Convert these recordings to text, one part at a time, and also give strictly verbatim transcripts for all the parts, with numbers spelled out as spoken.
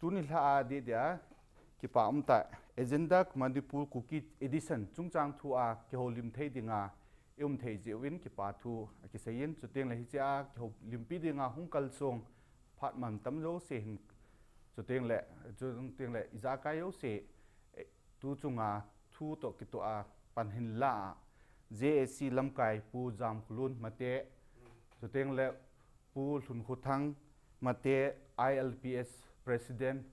Tuni lha a dih dia kipa um ta, Agenda Manipur Kuki Edition chungchang thu a kihoulim thei dinga i um thei jeh uvin kipa thu a kiseiyin, chuteng le hiche a kihoulimpi dinga hung kalsong phat mantam jouse hin, chuteng le, chuteng le ijakai jouse, eh, tu chunga thu toh kitoh a pan hin la a, J A C lamkai Pu Jamkhulun Mate, chuteng le Pu Lhunkhothang Mate, I L P S President,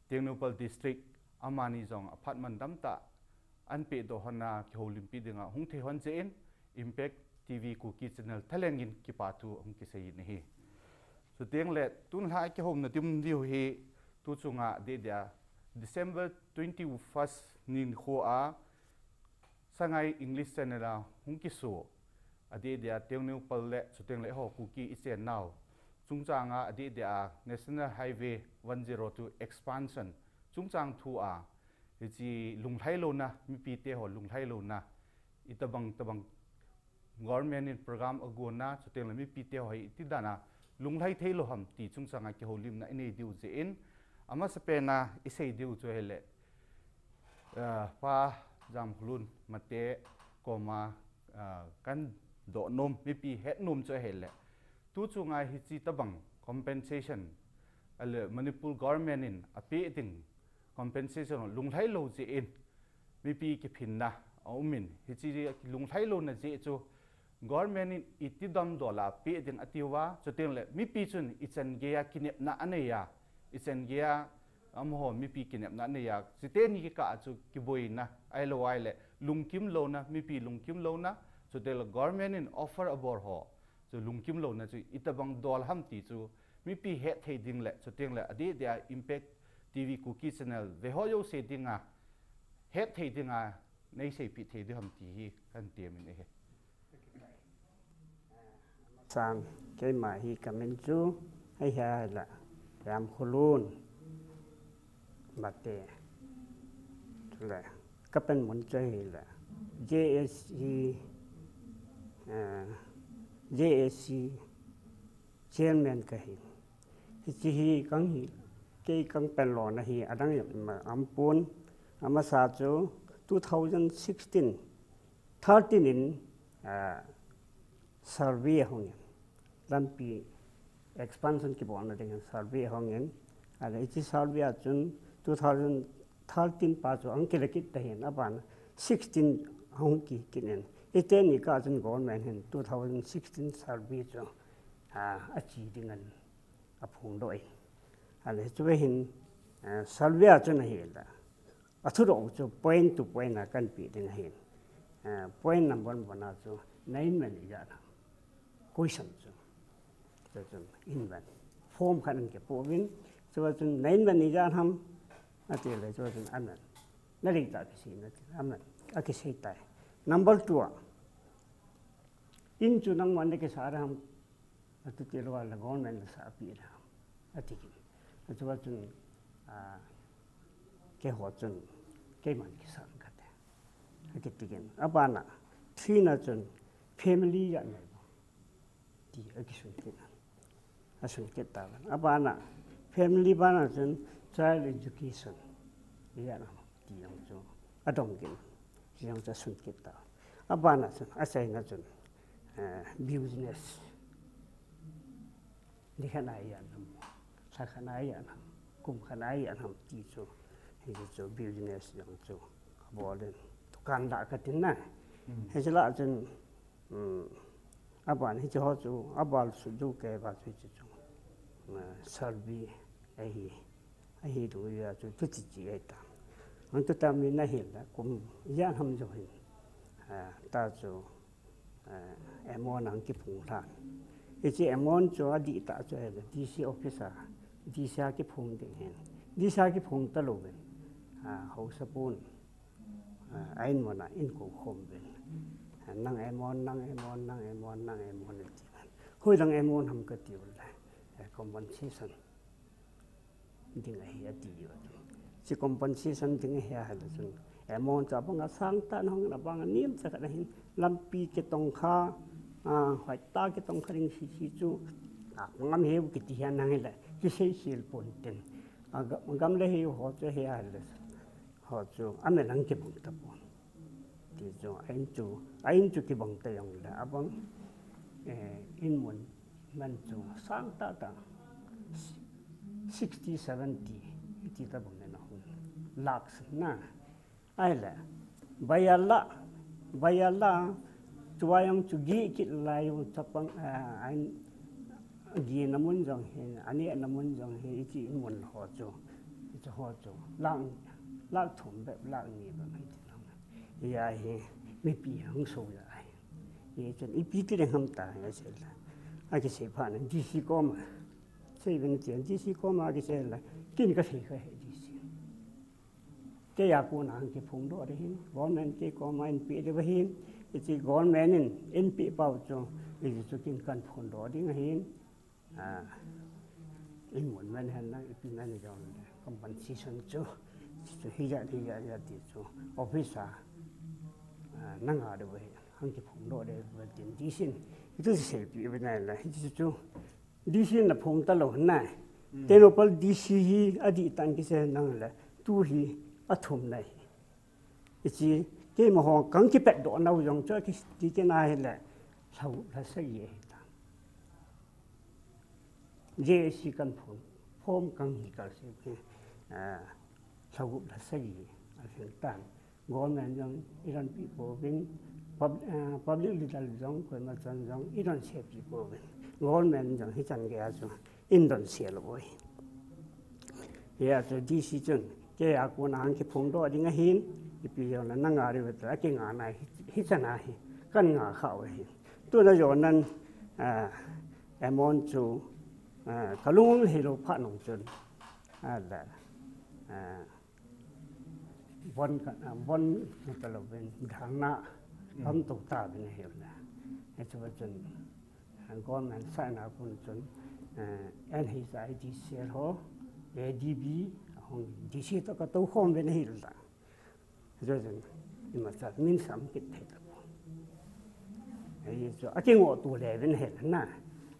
Tengnoupal District, amani jong aphat mantam tah a an pehdoh hon a kihoulimpi dinga hung thei hon jeh in, Impact T V Kuki Channel thalheng in kipa thu hung kiseiyin ahi. Chuteng le tun lha a kihouna dim diu hi tu chunga dih dia December twenty-first nikho a Sangai English Channel a hung kiso, adeh dia Tengnoupal le chuteng le eiho Kuki i chennau chungchang a adeh dia National Highway one zero two expansion chungchang thu a, hiche lunglhai louna, mipi te ho lunglhai louna, itobang tobang government in program agon a, chuteng le mipi te ho hi iti dan a lunglhai thei lou ham ti chungchang a kihoulimna i nei diu jeh in, amasapen a i sei diu chu ahile, ah, Pa Jamkhulun Mate koma, ah, kan doh nom, mipi het nom chu ahile, tu chunga hiche tobang compensation, ahile Manipur government in apeh ding compensation lunglhai lou jeh in, mipi kiphinna aum in, hiche lunglhai louna jeh chu government in iti damdol a peh ding ati uva, chuteng le mipi chun ichan gei a kinepna anei a, ichan gei a amaho mipi kinepna anei a, chuteni kikah a chu kiboina ahilou ahile lungkim louna, mipi lungkim louna, chuteng le government in offer abol ho chu lungkim louna chu itobang dol ham ti chu mipi het thei ding le, chuteng le adeh dia Impact T V Kuki Channel ve ho jouse dinga het thei dinga nei seipeh thei diu ham ti hi kan temin ahi. San, keima hi kamin chu, ahile, Jamkhulun Mate, chule, kapan mun chu ahile, J A C, eh, J A C chairman kahi. Hiche hi kang hi, kei kang pan lona hi adang jong ima um pon, amasa chu two thousand sixteen, thirteen in, ah, survey ahung in, lampi expansion kibolna dingin survey ahung in, ahile hiche survey a chun two thousand thirteen pa chu ahung kile kit tahin, aban sixteen ahung kikit in, hiteni kah chun government hin two thousand sixteen survey chu, ah, ache dingin aphongdoh in. Ahile chu hin, ah, survey a chun ahile, athudoh chu point to point a kan pe ding ahin. Ah, point number one a chu na in man ijat ham. Question chu. Chu chun in man. Form khat in kipoh uvin. Chua chun na in man ijat ham. Ati le chua chun aman. Na dei tah kisei na ti. Aman. Akisei tai. Number two a. In chu nangman na kisa ham. Ati ti lou a le government in asah pi le ham. Ati kit. Achua chun, ah, keiho chun, keiman kisah kate. Akiti kit. Abana, three na chun, family ijat nei ham. Ti akisun kit. Asun kit tauvin. Abana, family bana chun, child education ijat ham. Ti jong chu, adong kit. Ti jong chu asun kit tauvin. Abana chun, achaina chun, eh, business. Nikhat a ijat ham, lhakhat a ijat ham, kum khat a ijat ham ti chu, hiche chu business jong chu kabol in, dukan dah kati na. Hmm. Hiche lah chun, um, aban hiche ho chu, abal su du ke ba chu hiche chu, uh, survey ahi, ahi du ya chu, tu chi chi ahi ta. Ang tu tam ni na hin la, kum ijat ham jo hin, uh, ta chu, eh, amount ang kiphong lhan. Hiche amount chu adih tah chu ahile D C office a, D C a kiphong ding ahin. D C a kiphong talou vin, ah, haosa pun, ah, a in mun a in kou khom vin. Ah, nang amount, nang amount, nang amount, nang amount ti vin. Hoilang amount ham kati uleh, eh, compensation ding ahi ati u. Hiche compensation ding ahi ahile chun, amount chu abang asang tah in ahung in, abang anem cha khat ahin, lampi kitong kha, ah, hoitah kitong kha ding hiche chu, ah, ngam heu kiti hi nang hile, kisei khel pon tin. Agam le hi ho chu hi a le. Ho chu amen ang kibang tapon. Ti chu a in chu, a in chu kibang ta jongle abang, eh, in mun man chu sang tah tah, sixty, seventy, ti tabang le na hung. Lakhs na. Ahile, bayala, bayala, tua jong chu gih kit lai jong chapang, eh, a in, gihna mun jong hi, anehna mun jong hi, iti mun ho chu, iti ho chu, lakh, lakh thum bep, lakh ni bep, iti lang. Hia hi, mipi hung so ja hi. Hichun, ipi ti ding ham ta, asei la. Akisei phat in, D C koma. Sei uvin ti, D C koma akisei la. Kin kasei kha hi D C. Keiya kona hung kiphongdoh ding ahin, government kei koma eipeh diu ahin, hiche government in eipeh pau chu, hiche chu kin kaphongdoh ding ahin, ah, in mun man hen lang, ipi man jong le, compensation chu, chu hijat, hijat, hijat ti chu, office a, ah, nanga diu ahin, hung kiphongdoh diu ahin tin, D C in, hichu seipeh uvin ahile, hichu chu, D C in aphong talou ahi. Hmm. Tengnoupal D C hi adih tah in kisei nang le, tu hi athum ahi. Hiche, keima ho kang kipatdoh nau jong chu, kiti kina hile, lha, lha sagi ahi ta. J A C kan phon, form kang hi kal se, ah, lha gup lha sagi, ahi tan. Government jong idonpi pouvin, pub-, ah, public leader jong, koima chan jong, idonse pi pouvin. Government jong hichan geiya chu, eidonse lou uve. Hia chu D C chun, keiya kona hung kiphongdoh ding ahin, ipi jong le nanga diu ve tia, akinga nai hi, hichan ahi, kanga kha uve. Tuna jonan, ah, amount chu, ah, kalung hei lou phat nung chun, ah, la, ah, Bon ka, ah, bon ka lou uvin, dharna, mm, kaum tou tauvin ahile. Hiche va chun, ah, government side a kon chun, eh, N H I D cell ho, A D B, ahung D C toh katou khom uvin ahile. Hiche va chun, imacha min sam kit thei tapon. Hichu, akingoh to le uvin ahile na.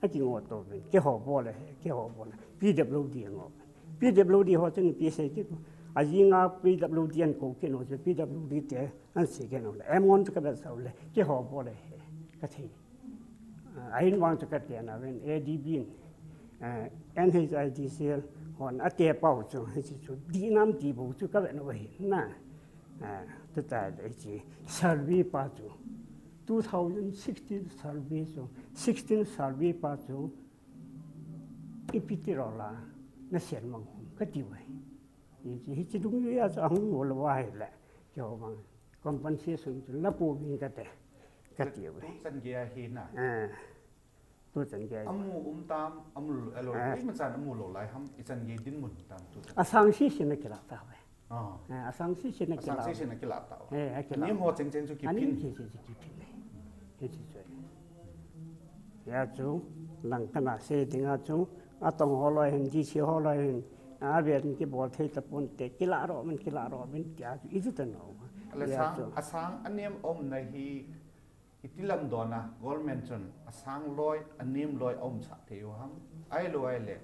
Akingoh to uvin. Keiho bol le, keiho bol le. P W D angoh. P W D ho chun ipi asei kit u. Ajing a P W D ahin kou kit u chu P W D te ahin sei kit u le. Amount chu kavet sah u le. Keiho bol le he. Kathei. Ah, ahin vang chu kati nauvin A D B in. Ah, N H I D cell hon ate pau chu. Hichu, chu. Dihnam ti bou chu kavet u ahi. Na. Ah, tuta le hiche survey pa chu, two thousand sixteen survey chu, sixteen survey pa chu, ipi ti lou la, nasei mang hom kati uve. Hiche, hiche dungjui a chu ahung lou ahile, keiho bang, compensation chu la pouving kate, kati uve. Tu chan geiya hi na. Ah. Tu chan gei. Amu um tam, amu lou, alo, ah, koima chan amu lou lai ham, ichan gei dinmun tam tu chan. Asang sese na kilah tauve. Ah. Eh, asang sese na kilah. Asang sese na kilah tauve. Eh, akilah. Anem ho cheng cheng chu kiphin. Anem sese chu kiphin. Hiche chu. Hia chu, lang kana sei ding a chu, atong ho loi hin, D C ho loi hin, aven kibol thei tapon te, kilah ro min, kilah ro min, tia chu, hichu ta no. Ale hia sang, chu. Asang anem aumna hi, Hiti lam dona, government chun asang loi, anem loi aumsah thei u ham. Ahilou ahile,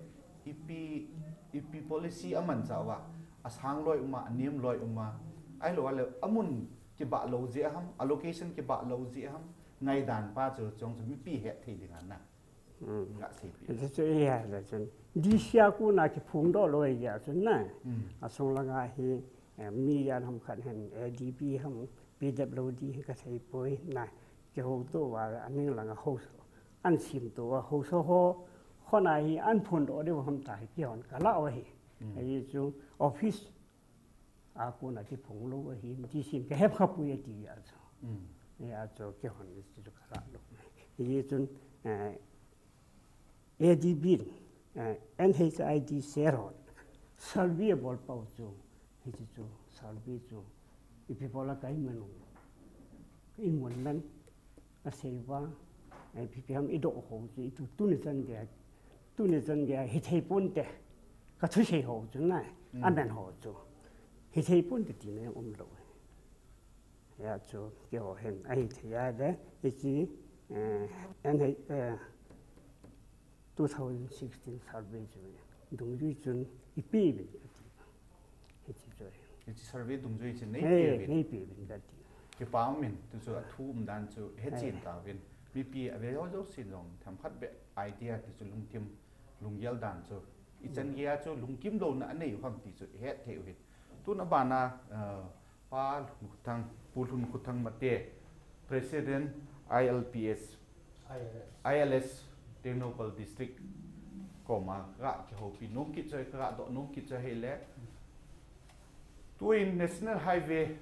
ipi, ipi policy amanchah uva, asang loi uma, anem loi uma. Ahilou ahile, amun kibah lou jeh ham, allocation kibah lou jeh ham, ngaidan pa chu chong chu mipi het thei ding ahi na. Hmm. Nga seipi. Hichu chu ahile chun, D C a kona kiphongdoh lou ahijeh chun na. Hmm. Asung langa hi, eh, mi jan ham khat hin, A D B ham, P W D hi kathei poi na, kihouto uva, aning langa ho, ahin simto uva, haosa ho, hon a hi ahin phondoh diu ham tia hi keihon kalah u ahi. Mm. Hichu office a kona kiphong lou ahi, D C in kahepkha poi ati a chu. Mm. Hia chu keihon hichu kalah lou. Hichun, eh, A D B in, eh, N H I D cell hon survey abol pau chu, hiche chu survey chu, ipi bola kaimanu, imun nan, asei uva, eh, ipi ipi ham idoh ho chu, itu tuni chan gei, tuni chan gei, hithei ponte, kathusei ho chu na, mm, amen ho chu, hithei ponte tina jong umlou. Hia chu, keiho hin, ahithei a le, hiche, eh, N H, eh, two thousand sixteen survey chu, Dungjui chun ipi uvin kati. Hichi chu. Hichi survey dungjui chun nei pi uvin. Nei pi uvin kati. Kipa umin, tu chu athu umdan chu hechen tauvin. Mipi ave ho jousen jong themkhat beh idea ti chu lungkim, lunggel dan chu. Ichan geiya chu lungkim louna anei u ham ti chu ihet thei u hin. Tun abana, uh, Pa Lhunkhothang, Pu Lhunkhothang Mate, President I L P S, I L S. I L S, Tengnoupal District, koma ka kihoupi nom kit chu, ka doh nom kit chu ahile. Tuin National Highway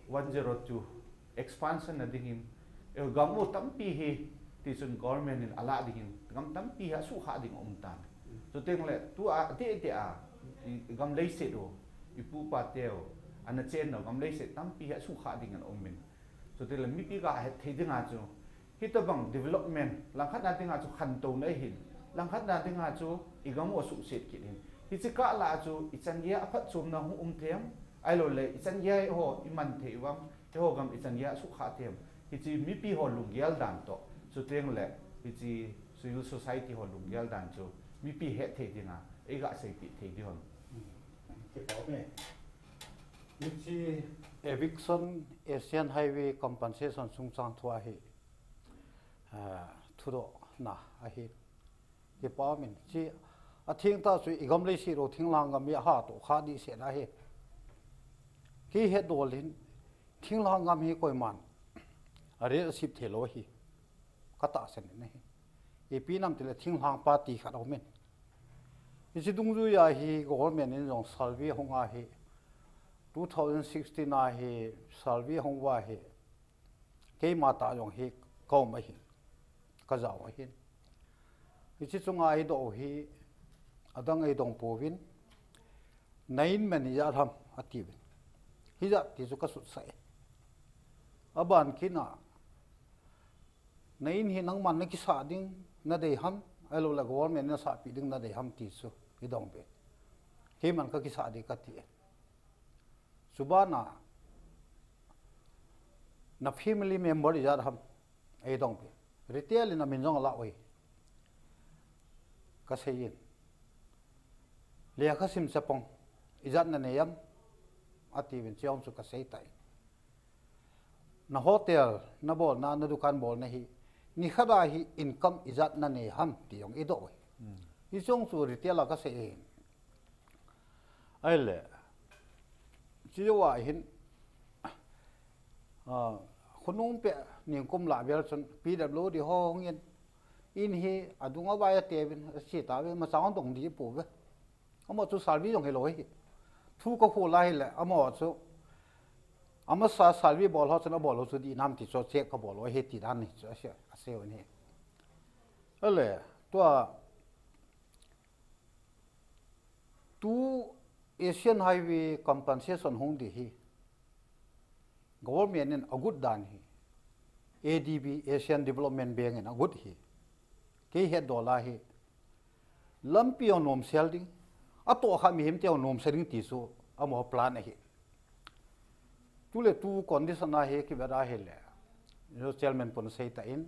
one zero two expansion na dingin, eh, gam u tampi hi, tichun government in alah dingin, gam tampi hi asuhkhah ding aum tan. Chuteng le, tua, ati, ati a, i, gam leiset u, ipu ipa teu, ana chen u, gam leiset tampi hi asuhkhah dingin aum in. Chuteng le, mipi ga het thei dinga chu, hitabang development, langkhat na dinga chu khantouna ahin, langkhat na dinga chu igam u asuhset kit in. Hichi kah lah a chu ichan geiya aphatchomna hung um thei em, ahilou le ichan geiya eiho iman thei uvam, eiho gam ichan geiya asuhkhah thei em. Hichi mipi ho lunggel dan toh, chuteng le hichi civil society ho lunggel dan chu mipi het thei dinga, eiga seipeh thei ding ham. Kipa ume. Hichi eviction, Asian Highway compensation chungchang thu ahi. Ah, thudohna ahi. Kipa umin. Chi athengtah chu igam leiset u thinglhang gam hi ahatoh kha dihset ahi. Kei hetdol in thinglhang gam hi koiman arel asep thei lou ahi. Ka tahsan in ahi. Ipi ham itile thinglhang party khat aumin. Hichi dungjuiya hi government in jong survey ahung ahi. Two thousand sixteen a hi survey ahung uva hi. Keima tah jong hi ka um ahin, ka jao ahin. Hichi chunga eidoh u hi, adang eidong pouvin, na in man ijat ham atiuvin. Hijat ti chu ka sutsah e. Aban kit a, na in hi nangman na kisah ding nadei ham, ahilou le government in asahpeh ding nadei ham ti chu eidong uve. Keiman ka kisah ding kati e. Chubana, na family member ijat ham, eidong uve. Retail in amin jong alah uve. Ka seiyin. Lekha sim chapang ijat nanei em, atiuvin, chuche chu ka sei tai. Na hotel, na bolna, na dukan bolna hi, nikhat a hi income ijat nanei ham ti jong eidoh uve. Hmm. Hiche chu retail a ka sei e. Ahile, chuche jouva hin, ah, khonung peh ningkum lah vel chun P W D ho hungin, in hi adung avai ateuvin, ache tauve, imacha dong ding pouve. Amaho chu survey jong hilou ahi. Thu ka khol a ahile, amaho chu, amasa survey bol ho chun abol lou chu dih nam ti chu check ka bol u ahi ti dan hi chu asei, asei u ahi. Ahile, tua, Tu Asian Highway compensation hung ding hi government in agot dan hi, A D B, Asian Development Bank in agot hi. Kei hetdol a hi lampi jong nomsel ding, atoh kha mihem te jong nomsel ding ti chu amaho plan ahi. Tule tu condition a hi kivet a ahile, chairman pun asei tan,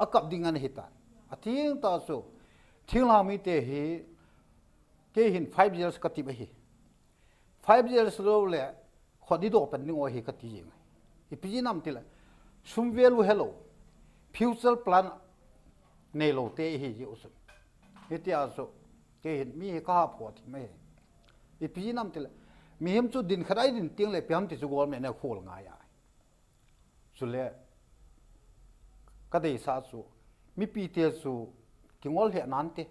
akap ding ana hitan. Athengtah chu, thinglhang mite hi, kei hin five years kati ahi. Five years lou le, khut idoh pen ding u ahi kati jing. Ipi jeh ham itile, sum value helou, future plan neilou te ihi jeh u chun. Hitia chu, kei hin mi hi ka hapha thim ahi. Ipi jeh ham itile, mihem chu din khat a idin teng le ipi ham ti chu government in akhol ngai a. Chule, ka deisah chu, mipite chu kingol lheh nante,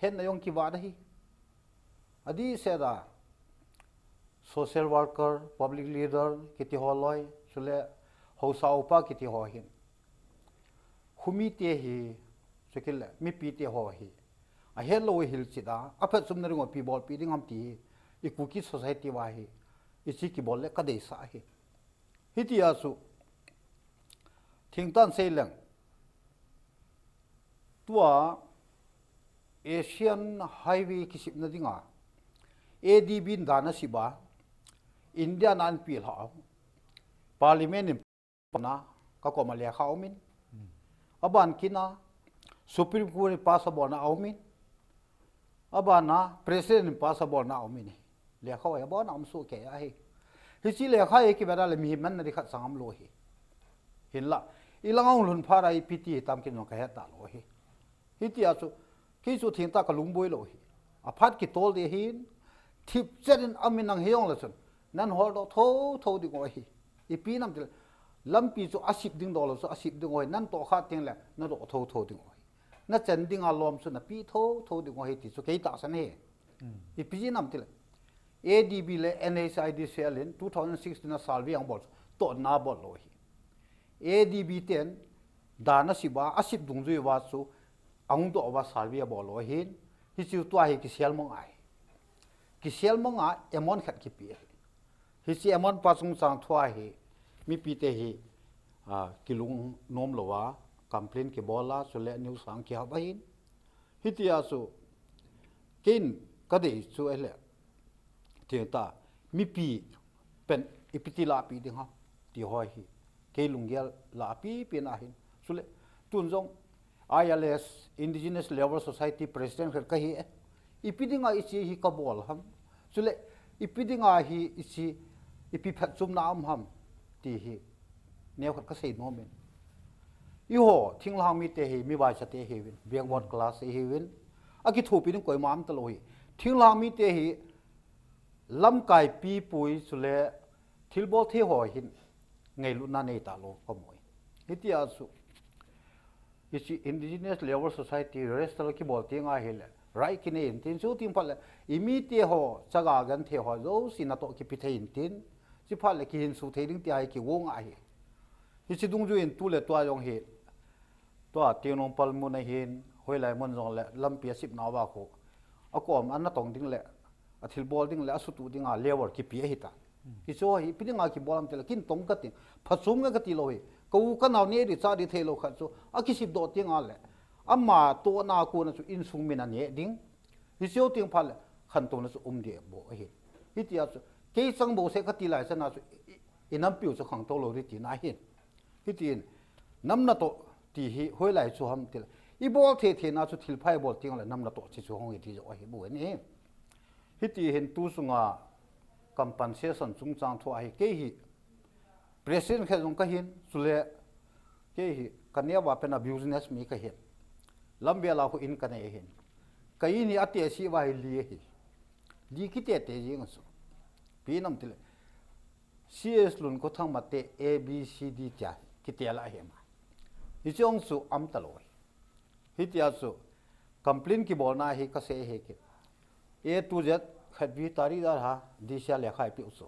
hetna jong kivat ahi. Adehset a, social worker, public leader kiti ho loi, chule haosa upa kiti ho hin, khomite hi, chukit le mipite ho hi, ahetlou ahilchet a, aphatchomna ding u ipi bolpeh ding ham ti hi, i Kuki society uva hi, iche kibol le ka deisah ahi. Hitia chu, thengtah in sei leng, tua Asian Highway kisepna dinga, A D B in dan asep a, India in ana pelhah a, Parliament in na, ka koma lekha aumin. Aban kit a, Supreme Court in pass abolna aumin. Abana president in pass abolna um in ahi. Lekha hi abana um soh kei ahi. Hiche lekha hi kivela le mihem manna ding khat sang umlou ahi. Hinla, ilang ahung lhun phat a ipi ti hitam kei jong kahet talou ahi. Hitia chu, kei chu thengtah kalung boi lou ahi. Aphat kitol ding ahin, thipchet in amin nang hijongle chun, nan holdoh thotho ding u ahi. Ipi ham itile, lampi chu asip ding doh lou chu asip ding u ahi, nan tohkha tengle, nadoh thotho ding u ahi. Nachen dinga lom chu napeh thotho ding u ahi ti chu kei tahsan ahi. Ipi jeh ham itile, A D B le N H I D cell in two thousand sixteen a survey ahung bol chu, tohna abol lou ahi. A D B ten, dan asip uva, asip dungjui uva chu, ahung doh uva survey abol lou ahin, hichu tua hi kisel mong ahi. Kisel mong a amount khat kipe ahi. Hiche amount pa chungchang thua hi, mipite hi, a, kilung nom louva, complain kibol a, chule news a kihap ahin. Hitia chu, keiin kadei chu ahile, thengtah, mipi pen ipi ti lahpeh ding ham, ti ho hi, kei lunggel lahpeh pen ahin. Chule, tun jong I L S, Indigenous Labour Society President khat kahi e. Ipi dinga hiche hi kabol ham. Chule, ipi dinga hi hiche, ipi phatchomna um ham, ti hi, neo khat kasei nom in. Eiho, thinglhang mite hi, mi vaichate hiuvin, backward class hiuvin. Akithopi ding koima um talou ahi. Thinglhang mite hi, lamkai pipui chule thilbol thei ho hin ngailutna nei talou kamu ahi. Hitia chu, hiche Indigenous Labour Society register kibol teng ahile, right kinei intin, chuteng phat le, imite ho, chaga genthei ho, jouse natoh kipe thei intin, chuphat le kihinso thei ding tia hi kigong ahi. Hiche dungjui in tu le tua jong hi, tua Tengnoupal mun ahin, hoilai mun jongle, lampi asipna uva khu, akom a natong ding le, athilbol ding le, asutuh dinga labour kipe ahitai. Hiche hi, ipi dinga kibol ham itile, kin tong kating, phachom nge kati lou hi, ka u ka nao neh ding chah ding theilou khat chu, akisip doh teng le, ama tohna kona chu insung min aneh ding. Hiche teng phat le, khantouna chu um deh bou ahi. Hitia chu, kei chang bouseh kati lai chana chu, i, i, inampiu chu khangtou lou ding tina ahin. Hitin, nam natoh ti hi, hoilai chu ham itile, ibol thei theina chu thilpha ibol teng le nam natoh ti chu hung hi ti joh ahi bou ahi. Hiti hin tu chunga compensation chungchang thua hi, kei hi president khat jong kahin, chule kei hi kaneo a pen a business mi kahin. Lamvel a khu in kanei ahin. Ka in hi atehse uva hi li ahi. Li kitete jeng ahi chu. Ipi ham itile, C S Lunkothang Mate A B C D tia kitel ahi ma. Hiche jong chu um talou ahi. Hitia chu complain kibolna hi kasei ahi kit. A to Z khatvei tarik dalha D C a lekha ipeh u chu.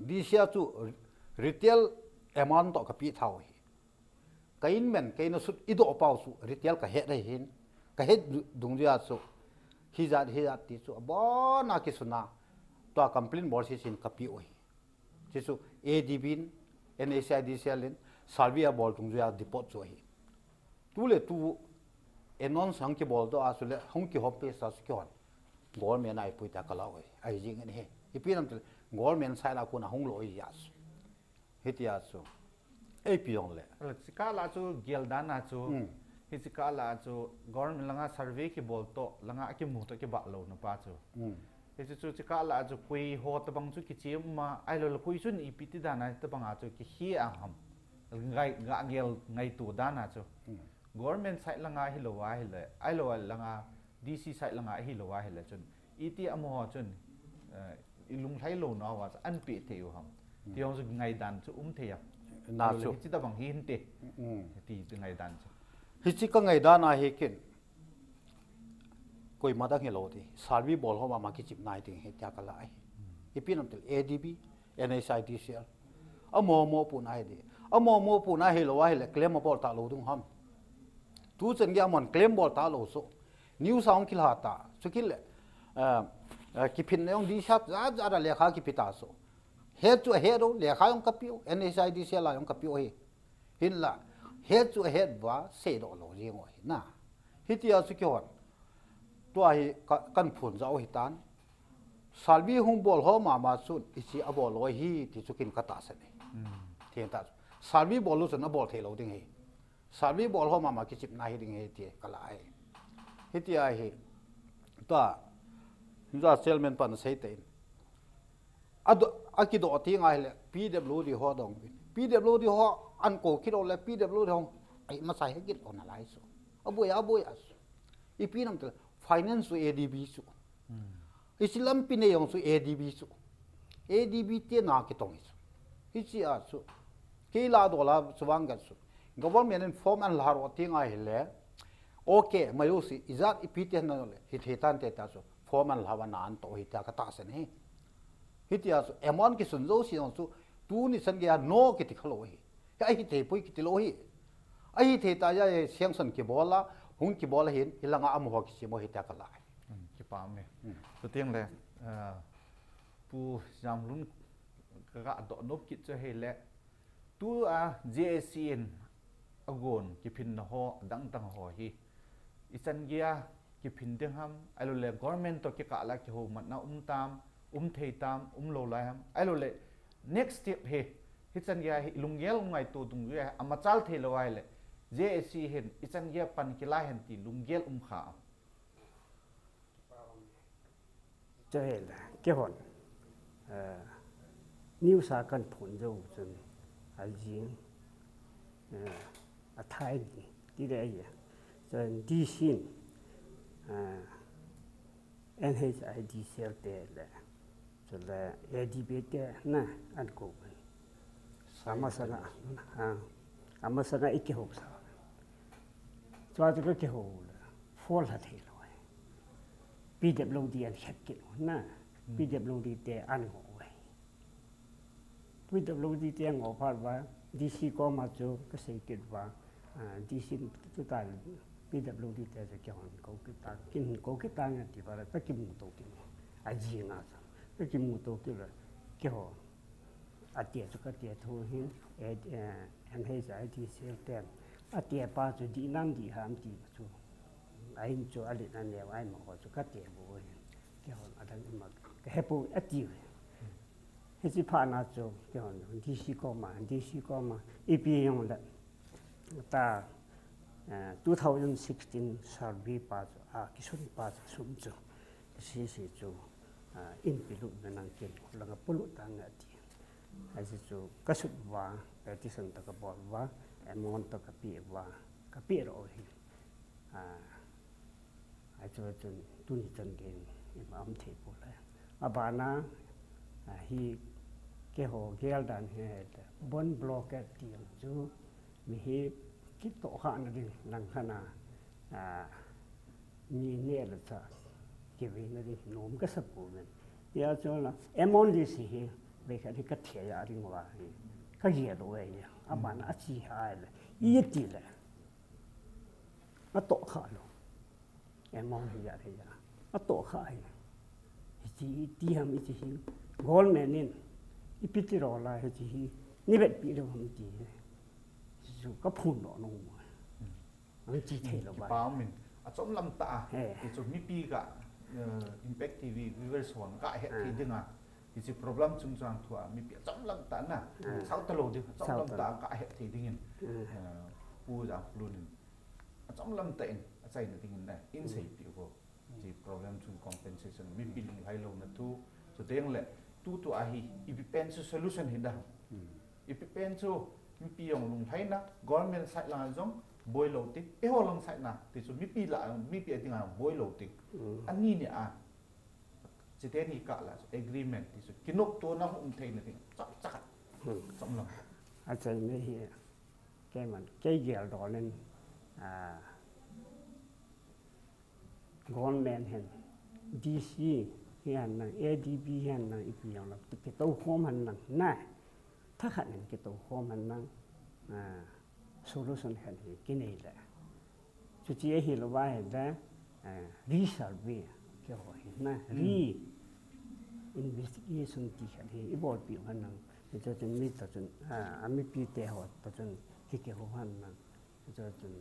D C a chu retail amount toh kapeh thou ahi. Ka in man, ka in asut idoh pau chu retail kahet ahin. Kahet du-, dungjuia chu hijat, hijat ti chu abona kisuna tua complain bol sese in kapeh u ahi. Hiche chu A D B in, N H I D cell in, survey abol dungjuia depot chu ahi. Tu le tu announce hung kibol doh a chule hung kihom peh sa chu kihon. Government a ipui ta kalau ahi. Ahi jing in ahi. Ipi ham itile government side a kona hung lou ahi a chu. Hitia chu. Ipi jongle. Hiche kah lah chu gel dan a chu. Hmm. Hiche kah lah chu government langa survey kibol toh, langa kimu toh kibah louna pa chu. Hmm. Hiche chu, hiche kah lah chu koi ho tabang chu kichem a, ahilou le koi chun ipi ti dan a tabang a chu kihe a ham. Ngai, ga gel ngaito dan a chu. Hmm. Government side langa hilou ahile, ahilou langa D C side langa hilou ahile chun. Iti amaho chun, eh, ilunglhai louna uva chu an peh thei u ham. Hmm. Ti jong chu ngaidan chu um thei a. Na chu. Ahilou le hiche tabang hi hinte. Hmm. Ti, ti ngaidan chu. Hiche ka ngaidan ahi kit. Koima dang hilou ti. Survey bol ho mama kichepna hi ding ahi tia kala ahi. Hmm. Ipi ham itile A D B, N H I D cell. Amaho mopohna hi ding. Amaho mopohna hilou ahile claim abol talou ding ham. Tuchan gei amahon claim bol talou chu. News a hung kilha ta. Chukit le, eh, eh, kiphinna jong D C a jat jat a lekha kipe ta chu. Het chu ahet u, lekha jong kapeh u, N H I D cell a jong kapeh u ahi. Hinla, het chu ahet uva, seidoh lou jeng u ahi na. Hitia chu kihon. Tua hi ka, kahin phondoh u ahitan. Survey hung bol ho mama chun, hiche abol lou ahi, ti chu kin katahsan e. Hmm. Thengtah chu. Survey bol lou chun abol thei lou ding ahi. Survey bol ho mama kichepna hi ding ahi ti kala ahi. Hitia hi. Ta, hinja chairman pan sei te in. Ado, akido ti ngai le, P W D ho dong. P W D ho an ko kilo le, P W D ho. Ai, masai he kilo na lai su. Aboi, aboi as. Ipi nam te, finance su A D B su. Isi lampi nei jong su A D B su. A D B te na kitong su. Hichi a su. Kei la do la su vang gat su. Government in form an la ro ti ngai le. Okay, mai u si, ijat ipi te na le. Hi the tan te ta su. Form an la va na an to hi ta ka ta sen hi. Hitia su, amount kisun jo si jong su. Tu ni san ge a no kiti kha lo hi. Hi ahi thei poi kiti lo hi. Ahi thei ta ja, sanction kibol a, hung kibol a hin, hilanga amaho kisem u hi ta ka lai. Kipa me. Chuteng le, Pu Jamlun ka ga doh nop kit chu hile, tua J A C in agon kiphinna ho, adang dang ho hi, ichan gei a kiphin ding ham, ahilou le government to kikah la kihoumatna um tam, um thei tam, um lou lai ham, ahilou le next step hi, hichan gei a hi lunggel um ngaito dungjuia hi, amachal thei lou ahile, J A C hin, ichan gei a pan kilai hen ti lunggel um kha am. Chahile, keihon, news a kan phon jou chun, ajing, athai ni, ti le ahi. Chun D C in, N H I D cell te le, chule A D B te na an ko. Amasanga, amasanga ikihou sa. Chua chu kakihou le, fall ha thei lou. P W D an khet kit u na, P W D te an ngo u ahi. P W D te an ngo phat uva, D C koma chu kasei kit uva, D C chu ta P W D te chu kihon kou kit tang, kin kou kit tang ti uva, kakimuto kit u. Ajing a chu, kakimuto kit uva, kihon. Atia chu katia thu hin, N H I D cell ten. Atia pa chu dih nam dih ham ti chu. Ahin chu alet aneo ahi ma ho chu katia bou hin. Kihon adang ima kahepoi ati u hin. Hichi phat na chu kihon D C koma, D C koma, ipi jong le ta two thousand sixteen survey pa chu, akisun pa chu sum chu. Sisi chu, inpi lut na nang kin, langa polut tang ati. Ahi chu kasut uva, petition to kabol uva, amount to kapeh uva, kapeh lou hi. Ahi chu chun tuni chan gei in ima um thei poi le. Abana, hi keiho gel dan hi, bond blockade ti chu, mi hi kitoh khah na ding lang khat na, mi neh le chah kivei na ding nom kasa poi. Tia chu la, amount list hi, vei khat hi kathei a ding uva hi, kagel u ahi, abana achi hai le, iti le, atoh khah lou. Amount hi ja, hi ja. Atoh khah hi. Hichi, iti ham, hichi hi. Government in, ipi ti lou lai, hichi hi. Nei vetpi lou ham ti hi. Chu kaphon lou nung. Ang chi thei lou ba. Kipa um in. Achom lam tah a. Ti chu mipi ga, Impact T V viewers hon ga het thei ding a. Hichi problem chungchang thu a mipi achom lam tah na. Sao ta lou ding, achom lam tah a ga het thei ding in. Pu Jamlun in. Achom lam tah in, achaina ding in na, in seipeh uvo. Hichi problem chung compensation, mipi lunglhai louna thu, chuteng le, tutua hi, ipi pen chu solution hi dam. Ipi pen chu, mipi jong lunglhaina, government side lang jong, boi lou ti, eiho lang side na, ti chu mipi la, mipi a dinga boi lou ti. Ani ni a, chuteni kah la chu, agreement ti chu, kinoptona hung um theina ding, chomcha khat, chom lam. Achaina hi, keiman, kei gel don in, government hen, D C hi hen lang, A D B hi hen lang, ipi jong lang, kitou khom hen lang, na, thakhat hen kitou khom hen lang, solution khat hi kinei le. Chuche ahilou va ahile, resurvey, keiho hi na, re-investigation ti khat hi, ibolpeh u hen lang, hiche chun mi toh chun, amipi te ho toh chun, hi kihou hen lang, hiche chun,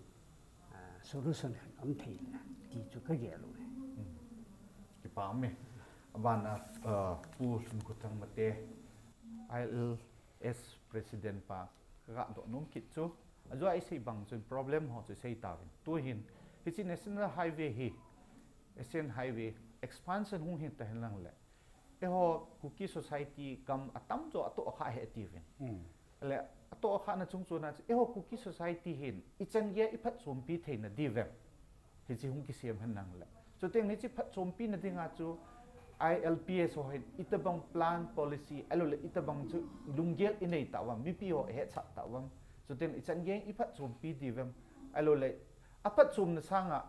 solution khat um thei le, ti chu kagel u ahi. Kipa um e. Abana, Pu Lhunkhothang Mate, I L S President pa, kaga doh nom kit chu. Ajou a isei bang chun problem ho chu sei tauvin. Tuhin, hiche National Highway hi, Asian Highway expansion hung hin ta hin lang le, eiho Kuki society gam atam jo atoh kha he tiuvin. Hmm. Le atoh kha na chung chu na chu, eiho Kuki society hin ichan gei a iphatchompi theina diu vem? Hichi hung kisem hin lang le. Chuteng hichi phatchompi na dinga chu I L P S ho hin itobang plan policy, ahilou le itobang chu lunggel inei tauvam, mipi ho ihetsah tauvam. Chuteng ichan gei a iphatchompi diu vem? Ahilou le aphatchomna sanga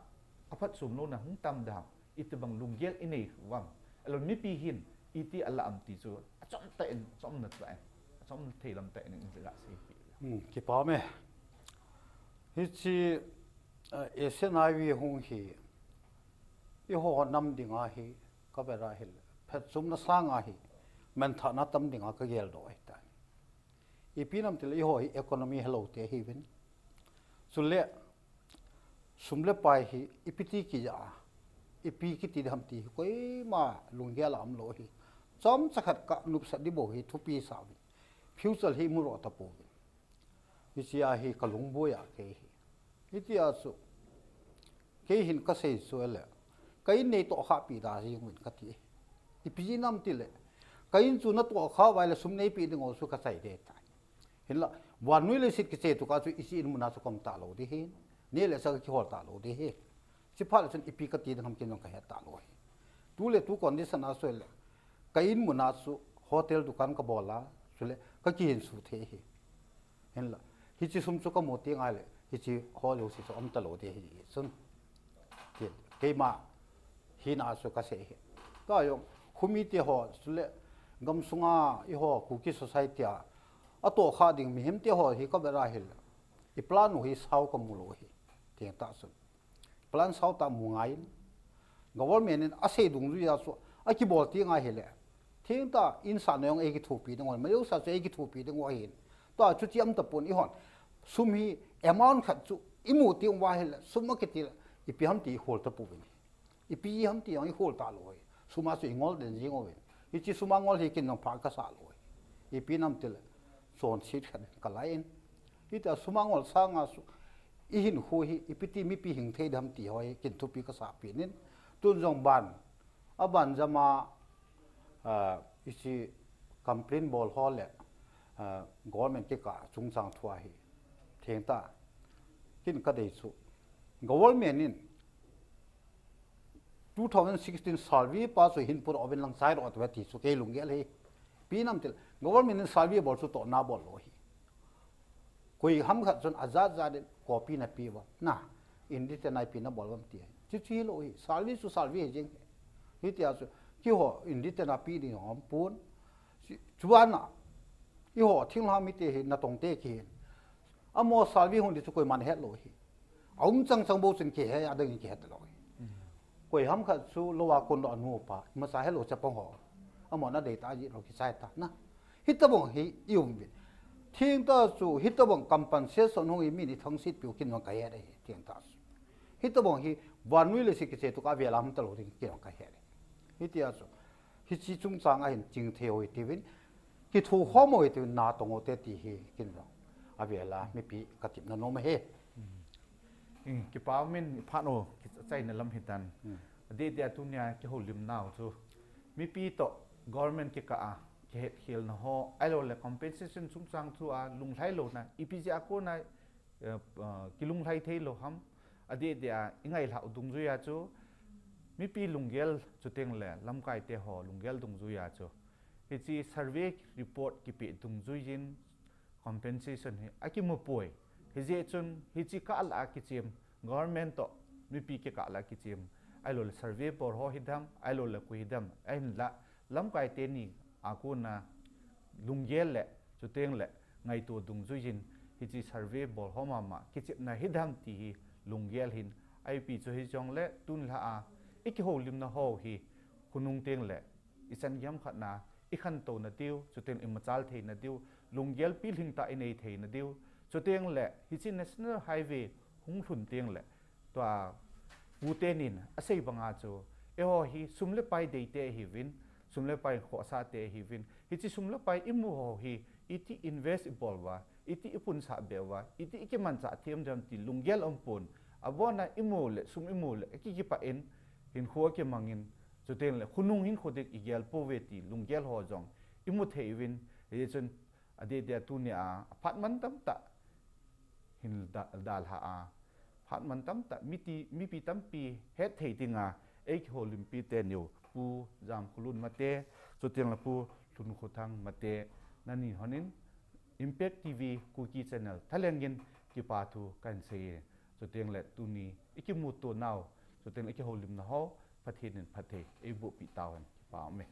aphatchom louna hung tam dam, itobang lunggel inei uvam? Ahilou mipi hin iti ala am ti chu achom tah in, achomna tah in, achom thei lam tah in in la sei pi. Hmm, kipa me. Hichi, eh, Asian Highway hung hi, eiho nam dinga hi, ka vera hil, phatchomna sanga hi, manthahna tam dinga ka geldoh ahitai. Ipi nam tile eiho hi economy helou te hiuvin. Chule, sum le pai hi, ipi ti kija, ipi kiti diham ti hi, koima lunggel a umlou hi. Chomcha khat ka nopsah ding bou hi, thupi sa uvin. Future hi imu lou tapouvin. Hichia hi ka lungboi a kei hi. Hitia chu, kei hin ka sei chu le, ka in nei toh kha pi da jing uvin ka ti. Ipi nam tile, ka in chu na toh kha uva le sum neipi ding o chu ka chai ding tai. Hinla, vannoi leiset kichai tuka chu hichi in muna chu ka um talou ding hi. Neh le chah ka kihol talou ding hi. Chuphat le chun ipi ka ti ding ham ken jong ka het talou hi. Tu le tu condition a chu le, ka in muna chu hotel dukan ka bol a, chule ka kihin su thei hi. Hinla, hichi sum chu ka mu teng ahile, hichi ho jouse chu um talou ding hi chun. Ke-, keima hina chu ka sei hi. Tua jong, khomite ho, chule gamsunga eiho Kuki society a, atoh kha ding mihemte ho hi ka vera hil. I plan u hi sao ka mu lou hi. Teng tah chun. Plan sao tah mu ngai in. Government in asei dungjuia chu akibol teng ahile, thengtah in sahna jong eikithopi ding u, majosa chu eikithopi ding u ahin. Tua chuti um tapon eihon. Sum hi amount khat chu imu teng uva ahile, sum akiti le, ipi ham ti ihol tapouvin. Ipi ham ti jong ihol talou hi. Sum a chu ingol den jing uvin. Hichi sum a ngol hi ken jong pha ka sa lou hi. Ipi nam tile, chonset khat ka la in. Hitia sum a ngol sanga chu, ihinkho hi, ipi ti mipi hing thei dam ti ho hi, ken thupi ka sa pen in. Tun jong ban, aban jama, ah, hichi complain bol ho le, ah, government kikah chungchang thu ahi. Thengtah, ken ka dei chu, government in two thousand sixteen survey pa chu hin put uvin lang chai lou atu ti chu kei lunggel hi. Ipi nam tile, government in survey bol chu tohna bol lou hi. Koi ham khat chun ajat jat in copy na pe uva. Na, in detail a ipi na bol uvam ti. Chuche hilou hi. Survey chu survey hi jeng. Hitia chu, keiho in detail a pe ding jong um pon. Chu, chuan a, eiho thinglhang mite hi natong te kihin. Amaho survey hung ding chu koiman het lou hi. Aum chang chang bou chun kihe, adang in kihet lou hi. Koi ham khat chu lou a kon lou a nu pa, imacha helou chapang ho. Amahon adei ta ji lou kichai ta na. Hitobang hi i um uvin. Thengtah chu hitobang compensation hung hi min i thangset piu ken jong ka het ahi, thengtah chu. Hitobang hi vannoi leiset kichai tuka avel a um talou ding ken jong ka het ahi. Hitia chu. Hichi chungchang a hin chingthei u hitiuvin, kithokhom u hitiuvin, natong u hite ti hi ken jong avel a mipi ka tepna nom ahi. Hmm, kipa um in, i phat u kichaina lam hitan. Hmm. Adeh deh a tunia kihoulimnau chu mipi toh government kikah a kihetkhelna ho, ahilou le compensation chungchang chu a lunglhai louna, ipi jeh a kona, eh, eh, kilunglhai thei lou ham, adeh deh a i ngailhah u dungjuia chu, mipi lunggel chuteng le lamkaite ho lunggel dungjuia chu, hichi survey report kipeh dungjuiyin compensation hi akimu poi. Hijeh chun hichi kah lah a kichem, government toh mipi kikah lah a kichem, ahilou le survey bol ho hidam, ahilou le koi hidam, ahinlah lamkai teni a kona lunggel le, chuteng le ngaito dungjuiyin hichi survey bol ho mama kichepna hidam ti hi lunggel hin, ipi chu hijongle tunlha a i kihoulimna ho hi khonung teng le i chan gei ham khat na i khantouna diu, chuteng i machal theina diu, lunggel pilhing tah i nei theina diu, chuteng le hichi National Highway hung lhun teng le, tua pu tenin asei banga chu, eiho hi sum le pai deite ihiuvin, sum le pai khohsahte ihiuvin, hichi sum le pai i mu ho hi iti invest i bol uva, iti i punsah be uva, iti i kimanchah them dem ti lunggel um pon, abona i mu le, sum i mu le, i ki, kipah in, hinkho kimangin, chuteng le khonung hinkho ding igel pouve ti lunggel ho jong imu thei uvin, hijeh chun adeh dia tunia aphat man tamtah hin da, dalha a, phat man tamtah miti, mipi tampi hetthei dinga eikihoulimpi teniu, Pu Jamkholun Mate, chuteng le Pu Lhunkhothang Mate, nani honin Impact T V Kuki Channel thalhengin kipa thu kahin seiye. Chuteng le tuni ikimuto nau, chuteng le ikihoulimna ho Pathen in phatthei eibohpeh tauhen, kipa ume.